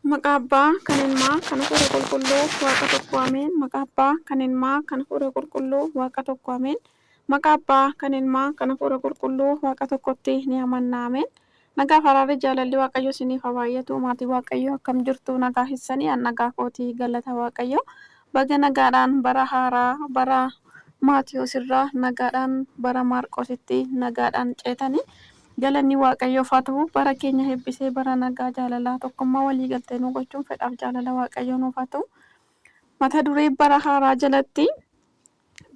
Maqaa Abbaa kan Ilmaa kan Hafuura Qulqulluu Waaqa tokko Ameen. Maqaa Abbaa kan Ilmaa kan Hafuura Qulqulluu Waaqa tokko Ameen. Maqaa Abbaa kan Ilmaa kan Hafuura Qulqulluu Waaqa tokkotti ni amanna Ameen. Nagaa fi araarri jaalalli Waaqayyo isiniif haa baay'atu. Maatii Waaqayyo akkam jirtu nagaa hissanii an nagaa kootii galata Waaqayyo. Baga nagaadhaan bara haaraa bara Maatiyuus irraa nagaadhaan bara Maarqositti nagaadhaan ceetanii galanni Waaqayyoof haa ta'u. Bara keenya eebbisee bara nagaa jaalalaa tokkummaa walii galtee nu gochuun fedhaaf jaalala Waaqayyoo nuuf haa ta'u. Mata duree bara haaraa jalatti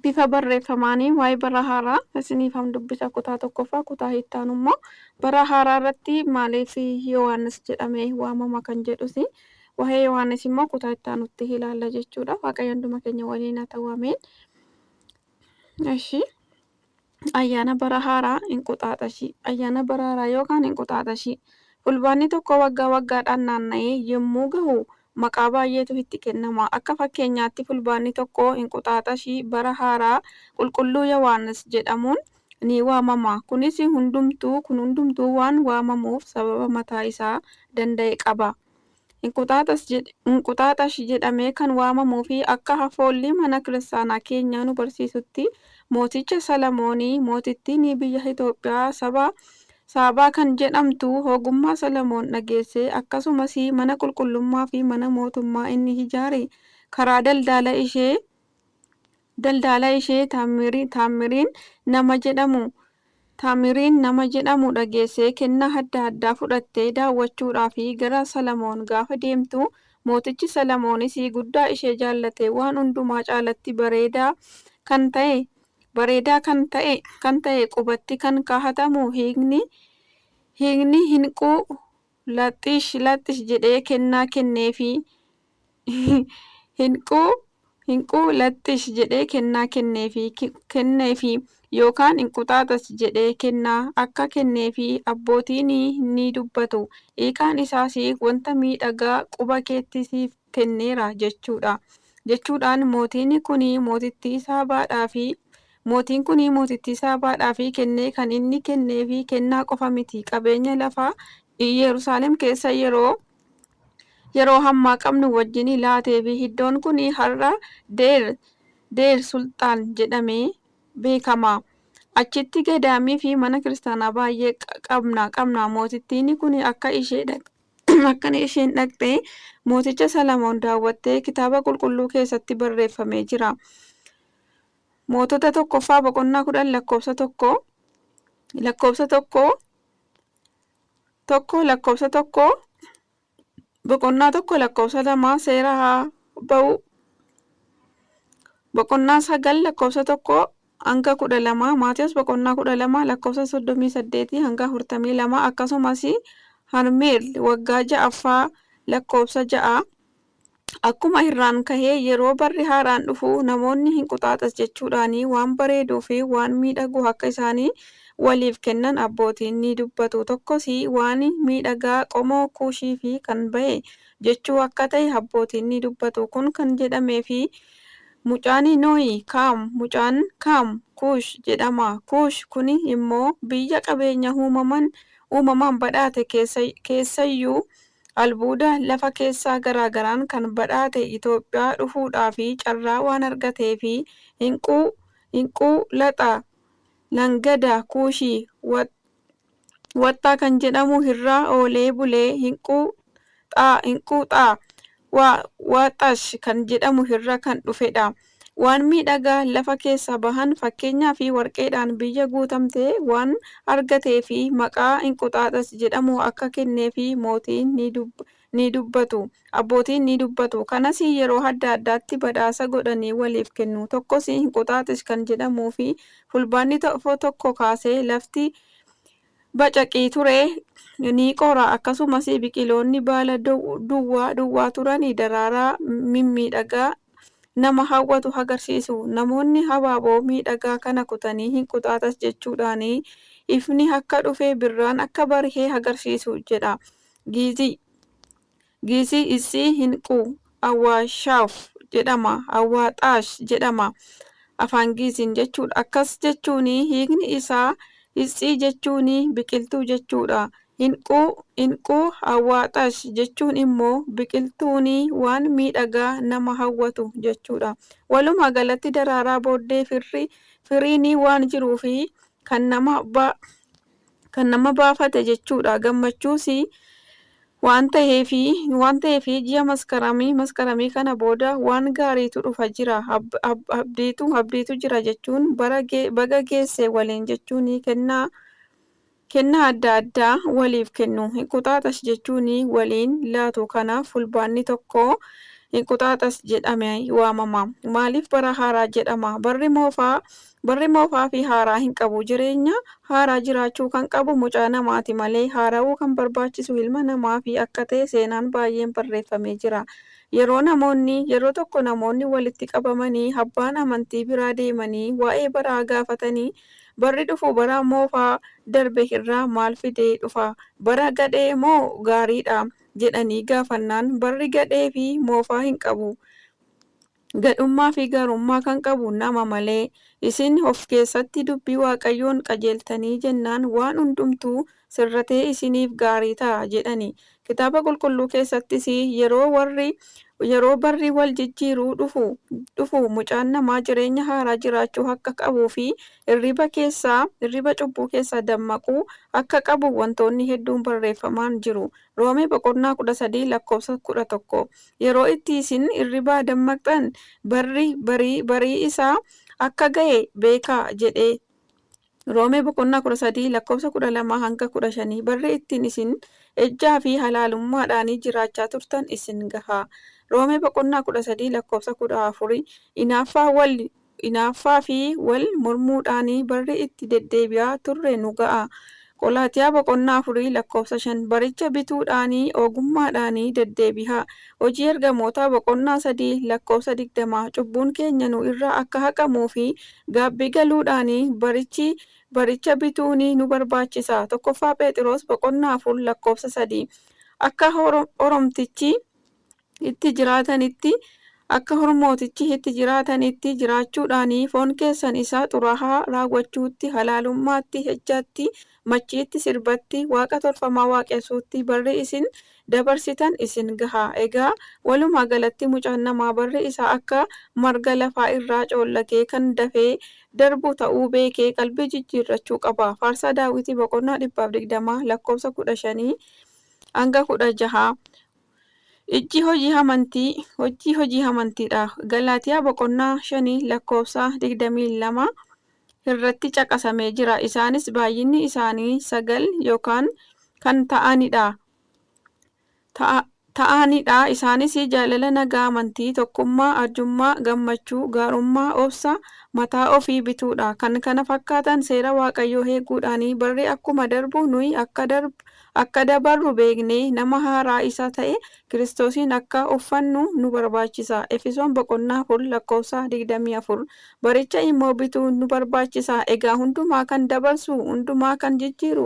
bifa barreeffamaanii waa'ee bara haaraa isiniifan dubbisa kutaa tokkoffaa kutaa itti aanu immoo bara haaraa irratti maaliif Yohaannis jedhamee waamama kan jedhus waa'ee Yohaannis immoo kutaa itti aanutti ilaalla jechuudha. Waaqayyo hunduma keenya waliin haa ta'u ameen. Eshi ayyaana bara haaraa inquxaaxashii ayyaana bara haaraa yookaan inquxaaxashii fulbaanni tokko waggaa waggaadhaan naanna'ee yommuu gahu maqaa baay'eetu itti kennama. Akka fakkeenyaatti fulbaanni tokko inquxaaxashii bara haaraa qulqulluu Yohaannis jedhamuun ni waamama. Kunis hundumtuu kun hundumtuu waan waamamuuf sababa mataa isaa danda'e qaba. Inquxaaxash jedhamee kan waamamuu fi akka hafoolli mana kiristaanaa keenyaa nu barsiisutti mooticha Salamoonii mootittiin biyya Itoophiyaa saba Saabaa kan jedhamtu ogummaa Salamoon dhageesse akkasumas mana qulqullummaa fi mana mootummaa inni ijaare karaa daldala ishee Taamiriin nama jedhamu Taamiriin nama jedhamu dhageessee kennaa adda addaa fudhattee daawwachuudhaaf gara Salamoon gaafa deemtu mootichi Salamoonis guddaa ishee jaallate waan hundumaa caalatti bareedaa kan ta'e bareedaa kan ta'e kan ta'e qubatti kan kaahatamu hiikni hiikni hinquu laxish laxish jedhee kennaa kenneefi hinquu hinquu laxish jedhee kennaa kenneefi kenneefi yookaan inquxaaxas jedhee kennaa akka kenneefi abbootiin ni dubbatu. Hiikaan isaas wanta miidhagaa quba keetti siif kenneera jechuudha. Jechuudhaan mootiin kun mootittii Saabaadhaa fi mootiin kun mootittii Saabaadhaa fi kennee kan inni kenneefi kennaa qofa miti. Qabeenya lafaa Yerusaalem keessa yeroo yeroo hammaa qabnu wajjin laatee fi iddoon kun har'a Deer Deer Sulxaan jedhamee beekama. Achitti gadaamii fi mana kiristaanaa baay'ee qabna qabna. Mootittiin kun akka ishee akka isheen dhaqxee mooticha Salamoon daawwattee kitaaba qulqulluu keessatti barreeffamee jira. Mootota tokkoffaa boqonnaa 10 lakkoofsa 1 lakkoofsa 1 1 lakkoofsa 1 boqonnaa 1 lakkoofsa 2 seera haa ba'u boqonnaa 9 lakkoofsa 1 hanga 12 Maatiyus boqonnaa 12 lakkoofsa 38 hanga 42 akkasumas Harmeel waggaa ja'affaa lakkoofsa 6 akkuma irraan kahee yeroo barri haaraan dhufu namoonni hinquxaaxas jechuudhaan waan bareeduu fi waan miidhagu akka isaanii waliif kennan abbootiin ni dubbatu. Tokkos waan miidhagaa qomoo kuushii fi kan bahe jechuu akka ta'e abbootiin ni dubbatu. Kun kan jedhamee fi mucaan Nohi Kaam mucaan Kaam Kuush jedhama. Kuush kun immoo biyya qabeenya uumaman uumamaan badhaate keessayyuu albuuda lafa keessaa garaagaraan kan badhaate Itoophiyaa dhufuudhaa fi carraa waan argatee fi hinquu hinquu laxa langada kuushii waxxaa kan jedhamu irraa oolee bulee hinquu xaa waxash kan jedhamu irra kan dhufedha. Waan miidhagaa lafa keessaa bahan fakkeenyaa fi warqeedhaan biyya guutamte waan argatee fi maqaa inquxaaxas jedhamu akka kenneefi mootiin ni dubbatu. Abbootiin ni dubbatu. Kanas yeroo adda addaatti badhaasa godhanii waliif kennu. Tokkos inquxaaxas kan jedhamuu fi fulbaanni tokko kaasee lafti bacaqii ture ni qora. Akkasumas biqiloonni baala duwwaa duwwaa turan daraaraa mimmiidhagaa nama hawwatu agarsiisu. Namoonni habaaboo miidhagaa kana kutanii hinquxaaxas jechuudhaan ifni akka dhufe birraan akka barihee agarsiisu jedha. Giizii Giizii isii hinquu awwaashaaf jedhama. Awwaaxaash jedhama. Afaan Giiziin jechuudha. Akkas jechuun hiikni isaa hitsii jechuun biqiltuu jechuudha. Inquu hawwaaxash jechuun immoo biqiltuun waan miidhagaa nama hawwatu jechuudha. Walumaa galatti daraaraa booddee firiin waan jiruufi kan nama baafate jechuudha. Gammachuus waan ta'eefi ji'a maskaramii kana booda waan gaariitu dhufa jira. Abdiitu jira jechuun baga geesse waliin jechuun kennaa adda addaa waliif kennu. Inquxaaxash jechuun waliin laatu. Kanaaf fulbaanni tokko inquxaaxash jedhamee waamama. Maaliif bara haaraa jedhama? Barri moofaa fi haaraa hin qabu. Jireenya haaraa jiraachuu kan qabu mucaa namaati malee haara'uu kan barbaachisu ilma namaa fi akka ta'e seenaan baay'een barreeffamee jira. Yeroo tokko namoonni walitti qabamanii abbaan amantii biraa deemanii waa'ee baraa gaafatanii barri dhufu bara moofaa darbe irraa maal fidee dhufa? Bara gadhee moo gaariidha? Jedhanii gaafannaan barri gadhee fi moofaa hin qabu. Gadhummaa fi gaarummaa kan qabu nama malee. Isin of keessatti dubbii Waaqayyoon qajeeltanii jennaan waan hundumtuu sirratee isiniif gaarii ta'a jedhani. Kitaaba qulqulluu keessattis yeroo barri wal jijjiiruu dhufu mucaan namaa jireenya haaraa jiraachuu akka qabuu fi hirriba cubbuu keessaa dammaquu akka qabu wantoonni hedduun barreeffamaan jiru. Roomee boqonnaa 13 lakkoofsa 11. Yeroo itti isin hirribaa dammaqxan barri barii isaa akka ga'e beekaa jedhee. Roomee boqonnaa 13 lakkoofsa 12 hanga 15. Barri ittiin isin ejjaa fi halaalummaadhaan jiraachaa turtan isin gaha. Roomee boqonnaa 13 lakkoofsa 14. Hinaaffaa fi wal mormuudhaan barri itti deddeebi'aa turre nu ga'a. Qolaatiyaa boqonnaa 4 lakkoofsa 5. Baricha bituudhaan ogummaadhaan deddeebi'a. Hojii ergamootaa boqonnaa 3 lakkoofsa 20. Cubbuun keenya nu irraa akka haqamuu fi gaabbii galuudhaan baricha bituun nu barbaachisa. 1ffaa Phexros boqonnaa 4 lakkoofsa 3. Akka oromtichi itti jiraatanitti akka hormootichi itti jiraatanitti jiraachuudhaan foon keessan isa xuraa'aa raawwachuutti, halaalummaatti, ejjaatti, machiitti, sirbatti, waaqa tolfamaa waaqessuutti barri isin dabarsitan isin gaha. Egaa walumaa galatti mucaan namaa barri isaa akka marga lafaa irraa coollagee kan dafee darbu ta'uu beekee qalbii jijjiirrachuu qaba. Faarsaa Daawitii boqonnaa 120 lakkoofsa 15 hanga 16. Ijji hojii amantii hojii amantiidha. Galaatiyaa boqonnaa 5 lakkoofsa 22 irratti caqasamee jira. Isaanis baay'inni isaanii 9 yookaan kan ta'anidha. Isaanis jaalala, nagaa, amantii, tokkummaa, arjummaa, gammachuu, gaarummaa, obsa, mataa ofii bituudha. Kan kana fakkaatan seera Waaqayyoo eeguudhaan barri akkuma darbu nuyi akka dabarru beeknee nama haaraa isa ta'e Kiristoosiin akka uffannu nu barbaachisa. Efesoon boqonnaa 4 lakkoofsa 24. Baricha immoo bituu nu barbaachisa. Egaa hundumaa kan dabarsu, hundumaa kan jijjiiru,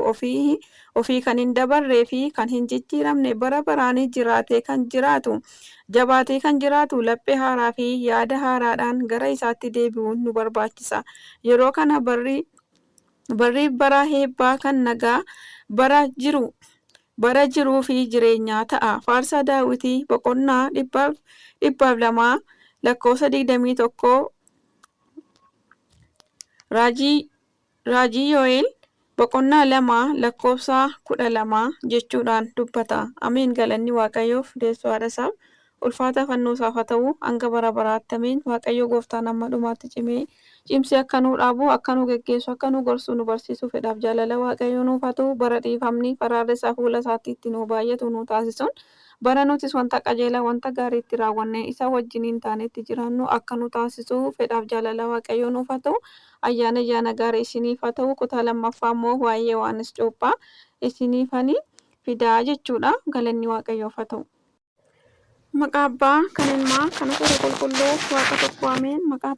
ofii kan hin dabarree fi kan hin jijjiiramne bara baraan jiraatee kan jiraatu, jabaatee kan jiraatu laphee haaraa fi yaada haaraadhaan gara isaatti deebi'uun nu barbaachisa. Yeroo kana barri bara eebbaa kan nagaa bara jiruu fi jireenyaa ta'a. Faarsaa Daawitii boqonnaa 102 lakkoofsa 21. Raajii Yoo'eel boqonnaa 2 lakkoofsa 12 jechuudhaan dubbata. Ameen. Galanni Waaqayyoof deessoo haadha isaaf ulfaata fannoo isaaf haa ta'u hanga bara baraatti. Ameen. Waaqayyo gooftaan amma dhumaatti cimsee akka nu dhaabu, akka nu geggeessu, akka nu gorsu, nu barsiisu fedhaaf jaalala Waaqayyo nuuf haa ta'u. Bara dhiifamni faraarri isaa fuula isaatti itti nu baay'atu nu taasisuun bara nutis wanta qajeelaa wanta gaarii itti raawwannee isa wajjin hin taanetti jiraannu akka nu taasisu fedhaaf jaalala Waaqayyo nuuf haa ta'u. Ayyaana gaarii isiniif haa ta'u. Kutaa lammaffaa immoo waa'ee Yohaannis Cuuphaa isiniifani fidaa jechuudha. Galanni Waaqayyoof haa ta'u. Maqaa Abbaa kan Ilmaa kan Hafuura Qulqulluu Waaqa tokko. Ameen. Maqaa